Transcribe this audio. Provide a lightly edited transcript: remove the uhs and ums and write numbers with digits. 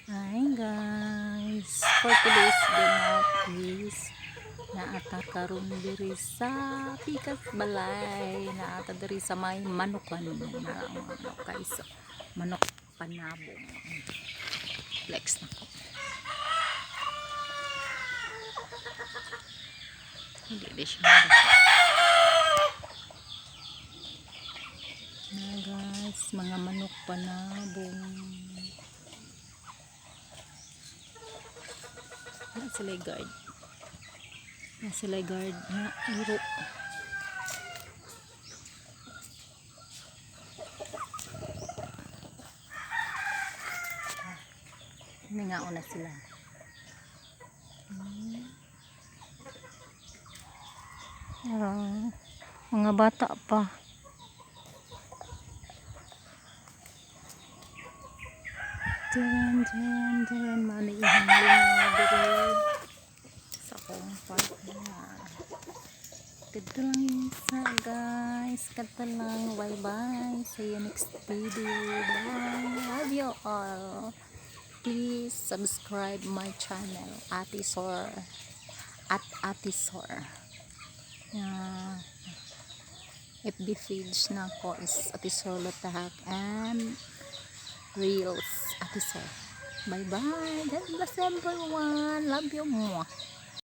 Hi guys! For today's ganap is naa ta karon diri sa Pikas Balay. Naa ta diri sa may manukan na ang manok, guys. Manok panabong. Flex na ko. Hindi di siya madako. Na guys, mga manok panabong. Na sila guard. Na sila guard na iro. Ningaon na sila. Ah, mga bata pa. Diyan, diyan, diyan. Mani ihang lingaw diri sa akong partner. Kadto lang sa guys. Kadto lang. Bye bye. See you next video. Bye. Love you all. Please subscribe my channel. Ate Sor. @AteSor. FB page na ko is Ate Sor Lutahak and Reels Ate Sor. Bye bye. God bless everyone. Love you more.